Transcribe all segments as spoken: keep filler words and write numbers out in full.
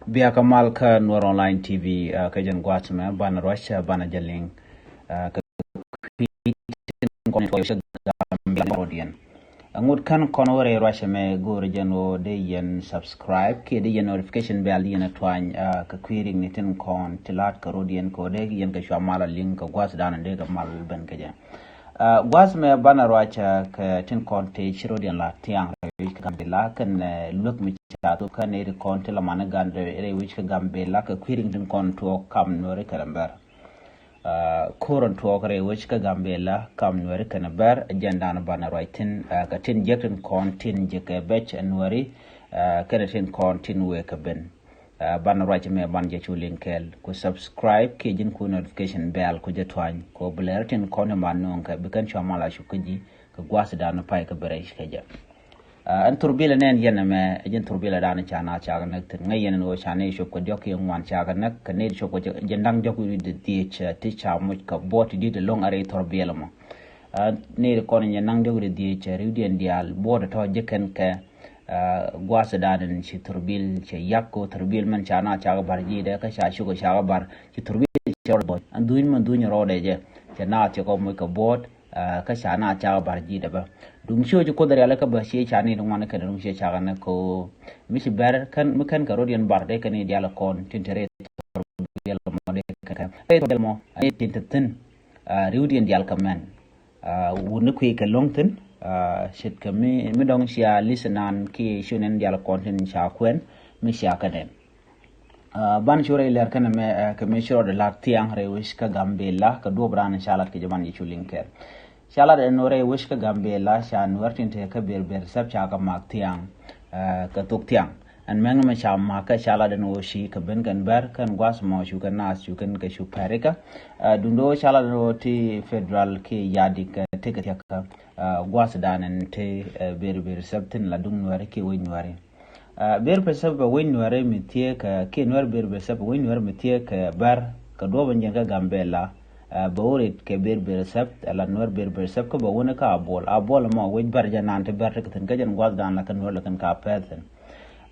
Bia kä mal kä Nuer Online T V, ah, kä jɛn gua̱a̱th mɛ banɛ ruac, ah, banɛ jɛ liŋ, ah, kä kui̱ tin kɔn in tuɔɔk kä Gambia rɔ̱diɛn. Aŋut kän kɔn wä rɛy ruac mɛ go̱o̱rä jɛn ɣöö dee yɛn subscribe kiɛ dee yɛn notification bell dee yɛn a tuany, ah, kä kui̱ rikni tin kɔn ti la̱t kä rɔ̱diɛn kɛ ɣöö dee yɛn kɛ cua mal a liŋ kä gua̱a̱th danɔ dee kɛ mal ben kä jɛ. Ah, gua̱a̱th mɛ banɛ ruac, ah, kɛ tin kɔn tëë ci rɔ̱diɛn la thiaŋ rɛy wi̱c kä Gambila kɛn, eh, luäk mi ca thop kä nɛy ti kɔn ti la mani gan rɛy wi̱c kä Gambila kɛ kui̱ rikni tin kɔn tuɔɔk kam Nuɛri kɛnɛ Bär. Ah, ko̱r in tuɔɔk rɛy wi̱c kä Gambila kam Nuɛri kɛnɛ Bär, jɛn danɔ banɛ ruac thi̱n, ah, kɛ tin jiäk tin kɔn tin jiäk kɛ bɛc Nuɛri, ah, kɛnɛ tin kɔn tin wëë kɛ ben. Ah, banɛ ruac mɛ banɛ jɛ cu liŋ kɛɛl ku subscribe kiɛ ji̱n ku notification bell ku jɛ tuany kɛ ɣöö bi lɛr tin kɔn in ba nööŋ kɛ bi kɛn cua mal a cop kä ji̱ kɛ gua̱a̱th danɔ pay kä bi rɛc kɛ jɛ. Ah, ɛn thurbilɛ nɛn yɛn ɛmɛ ɛ jɛn thurbilɛ danɔ ca naath cakɛ näk thi̱n ŋäc yɛn ɛn ɣöö ca nɛy cop kɛ diɔ̱k kiɛ ŋuan cakɛ näk kɛ nɛy cop kɛ jɛ da̱ŋ diɔ̱k wi̱cdɛ dhiec, ah, ti ca moc kɛ buɔt ti di̱t ɛlɔ̱ŋ a rɛy thurbilɛ mɔ. Ah, nɛy ti kɔn in jɛ da̱ŋ diɔ̱k wi̱cdɛ dhiec, ah, ri̱wdiɛn diaal buɔt ɛ tɔ̱ ji̱ kɛn kɛ, ah, gua̱a̱th danɔ ci thurbil cɛ yak kɛ ɣöö thurbil mɛn ca naath cakɛ ba̱r ji̱dɛ kä ca cukɛ cakɛ ba̱r ci thurbil cɛ rɔɔdɛ bɔ̱ny ɛn dhuny mɛn dhuny rɔɔdɛ jɛ cɛ naath cɛ kɔ moc kɛ buɔt. Ah, kä ca naath cakɛ ba̱r ji̱dɛ bä. Duŋ ciö ci Kuoth rialikä bä ciɛ ca nɛy ti ŋuan kɛn duŋ ciɛ cakɛ näk kɛ ɣöö mi ci Bär kɛn mi kɛn kɛ rɔ̱diɛn ba̱r dee kɛn i̱ diaal kɔn tin te rɛy thurbil mɔ dee kɛn kɛ rɛy thurbil mɔ ani tin te thi̱n. Ah, ri̱wdiɛn diaal kɛ mɛn. Ah, wutni kui̱ kɛ lo̱ŋ thi̱n. Ah, ce̱tkɛ mi mi dɔ̱ŋ cia li̱th nan kiɛ ciö nɛn diaal kɔn tin ca kuɛn mi cia kɛ nɛn. Ah, ban cu rɛy lɛr kɛnɛ mɛ, ah, kɛ mi ci rɔɔdɛ la̱t thiaŋ rɛy wi̱c kä Gambila kɛ duɔ̱p raan ca lat kɛ jɛ ban jɛ cu liŋ kɛɛl. Ca lat ɛn ɣöö rɛy wi̱c kä Gambila ca Nuɛr tin te kä Berber Sɛp ca kɛ mak thiaŋ, ah, kɛ thok thiaŋ. Ɛn mɛŋ mɛ ca mak kä ca lat ɛn ɣöö ci kɛ ben kɛn Bär kɛn gua̱a̱th mɔ cu kɛn naath cu kɛn kɛ cu pɛrikä. Ah, duundɛ ɣöö ca lat ɛn ɣöö ti federal kiɛ yadik, ah, tekɛ thiakä, ah, gua̱a̱th danɔ ɛn ti, ah, Berber Sɛp thi̱n la duŋ Nuɛri kiɛ wec Nuɛri. Ah, Berber Sɛp bɛ wec Nuɛri mi thieekä kiɛ Nuɛr Berber Sɛp bɛ wec Nuɛri mi thieekä Bär kɛ duɔ̱p in jɛn kä Gambila. Ah, bɛ wä rit kɛ Berber Sɛp ala Nuɛr Berber Sɛp kä bɛ wä ni kä Abuɔl. Abuɔl mɔ wec Bär jɛ naan ti Bär ti kɛ thi̱n kä jɛn gua̱a̱th danɔ la kɛn Nuɛr la kɛn ka pɛth thi̱n.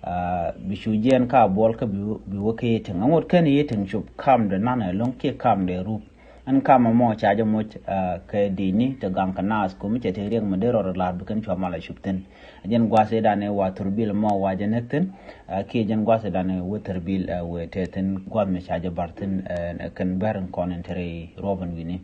Ah, bi cu jiɛn kä Abuɔl kä bi wä, bi wä kä Yetiŋ. Aŋot kɛn Yetiŋ cop kamdɛ nan ɛlɔ̱ŋ kiɛ kamdɛ rup. Ɛn kamɛ mɔ ca jɛ moc, ah, kɛ di̱i̱ni te gaŋ kɛ naath ko̱mi cɛ te riɛk mi dee rɔɔdɛ la̱r bi kɛn cua mal a cop thi̱n. Jɛn gua̱a̱th i̱ danɛ wa thurbil mɔ wa jɛ näk thi̱n, ah, kiɛ jɛn gua̱a̱th i̱ danɛ wä thurbil, ah, wëë te thi̱n gua̱a̱th mi ca jɛ ba̱r thi̱n, ah, kɛn Bär in kɔn in te rɛy ruɔ̱p in wi̱ni.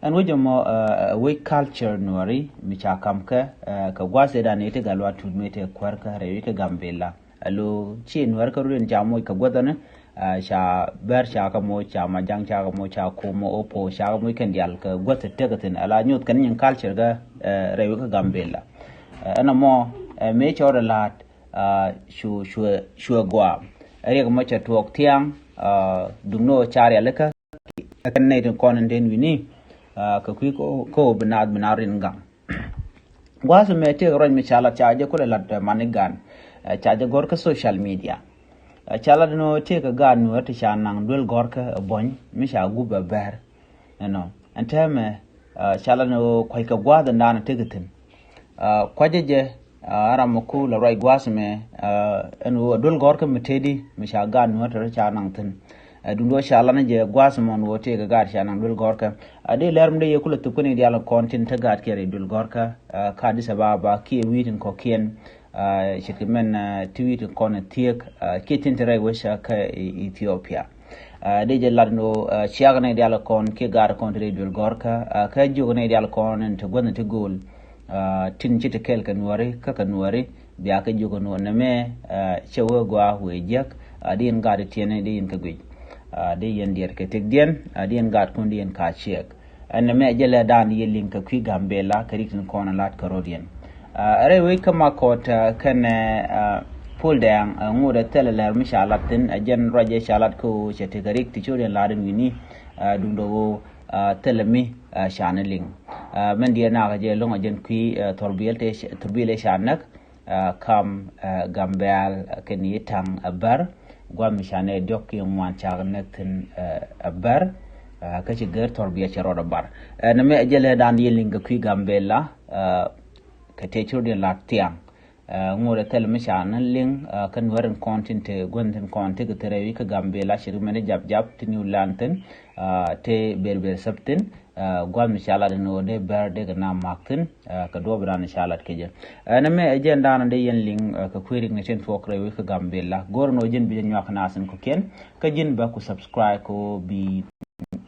Ɛn wec ɛmɔ, ah, wec culture Nuɛri mi ca kam kɛ, ah, kɛ gua̱a̱th i̱ danɛ i̱ ti Gatluak Tut mi te kuäär kä rɛy wi̱c kä Gambila. Alo ci Nuɛr kä rut in ca moc kɛ guäthäni, ah, ca Bär ca kɛ moc, ca Majaŋ ca kɛ moc, ca Komo Opo ca kɛ moc kɛn diaal kɛ guäth tekɛ thi̱n. Ala nyoth kɛn nyin culture kä, eh, rɛy wi̱c kä Gambila. Eh, ɛn ɛmɔ, eh, mëë cɛ rɔɔdɛ la̱t, ah, cu, cuɛ, cuɛ gɔaa. Riɛk mɔ cɛ tuɔɔk thiaŋ, ah, duŋni ɣöö ca rialikä kɛn nɛy tin kɔn in den wi̱ni, ah, kɛ kui̱ kä ɣöö bi naath bi naath rin gaŋ. Gua̱a̱th mɛ tëëk ruac mi ca lat ca jɛ kulɛ lat, eh, mani gan, eh, ca jɛ gɔ̱r kä social media. Eh, ca lat ni ɣöö tëëk kä gaat Nuɛr ti ca naŋ duel gɔ̱rkä, eh, buɔ̱ny mi ca gup, eh, Bär. Ɛnɔ ɛn täämɛ, eh, ca lat ni ɣöö kua̱ckɛ gua̱a̱th ɛn daanɔ tëëk thi̱n. Eh, kuacä jɛ, ah, ram mi ku la ruac gua̱a̱th mɛ, ah, ɛn ɣöö a duel gɔ̱rkä mi tëëdi mi ca gaat Nuɛr te rɔ ca naŋ thi̱n. Ah, duundɛ ɣöö ca lat ni jɛ gua̱a̱th mɔn ɣöö tëëkɛ gaat ca naŋ duel gɔ̱rkä. Ah, dee lɛr mi dee yɛ kulɛ thop kä ni diaal kɔn tin te gaat kiɛ rɛy duel gɔ̱rkä, ah, kä Addis Ababa kiɛ wi̱i̱ tin kɔ̱kiɛn, ah, ce̱tkɛ mɛn, ah, ti wi̱i̱ tin kɔn thieek, ah, kiɛ tin te rɛy wec, ah, kä E-, Ethiopia. Ah, dee jɛ lat ni ɣöö, ah, ciak ni diaal kɔn kiɛ gaat kɔn te rɛy duel gɔ̱rkä, ah, kä jiök ni diaal kɔn in te guäth ni ti gööl. Ah, tin ci ti kɛl kɛ Nuääri kä kɛ Nuääri bia kɛ jiök kɛ Nuääri nɛmɛ, ah, cɛ wee gɔaa wee jiäk, ah, di yɛn gaat ti tiɛni di yɛn kɛ guic, ah, di yɛn diɛt kɛ tëkdiɛn, ah, di yɛn gaatkun di yɛn ka ciɛk. Ah, nɛmɛ jɛ lɛ daan yɛ liŋ kɛ kui̱ Gambila kɛ rik tin kɔn lat kɛ rɔ̱diɛn. Ah, rɛy wec kä Makɔt, ah, kɛnɛ, ah, Puɔl Dɛŋ, ah, ŋot ɛ thilɛ lɛr mi ca lat thi̱n, ah, jɛn ruac jɛ ca lat kä ɣöö cɛ tekɛ rik ti cot yɛn lat in wi̱ni, ah, duundɛ ɣöö, ah, thilɛ mi, ah, ca ni liŋ. Ah, mɛn diɛ nak jɛ loŋ a jɛn kui̱, ah, thurbil te, thurbil ca näk, ah, kam, ah, Gambɛl, ah, kɛn Yetiŋ, ah, Bär, guam mi ca nɛ diɔ̱k kiɛ ŋuan cak näk thi̱n, ah, ah, Bär, ah, kä ci gɛr thurbil cɛ rɔɔdɛ bar. Ah, nɛmɛ jɛ lɛ daan yɛ liŋ kɛ kui̱ Gambila, ah, kɛ tëë ci rɔɔdiɛn lat thiaŋ. Ŋot ɛ thil mi ca ni liŋ kä Nuɛr in kɔn tin te gua̱n tin kɔn ti kɛ thil rɛwi kä Gambela ci ri mɛn jap jap ti New Land thin, te ber ber sap thin. Gua̱n mi ca lat in ɣöö dee bɛr dee kɛ na mak thin kɛ duɔp dan ca lat kɛ jɛ. Ɛn ɛmɛ ɛ jɛn dan dee yɛn liŋ kɛ kui̱ rik ni tin thuɔk rɛwi kä Gambela. Go̱r in ɣöö jɛn bi jɛ nyuak na thin kɔkiɛn kä ji̱n bɛ ku subscribe kɛ ɣöö bi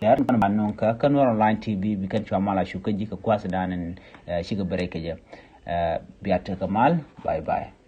lɛr ni kɔn ba nuŋ kä kä Nuɛr Online T V bi kɛn cua mal a cuk kä ji̱ kɛ kua̱th dan in cikɛ bɛrɛ kɛ jɛ. Bia tekɛ mal. Bye bye.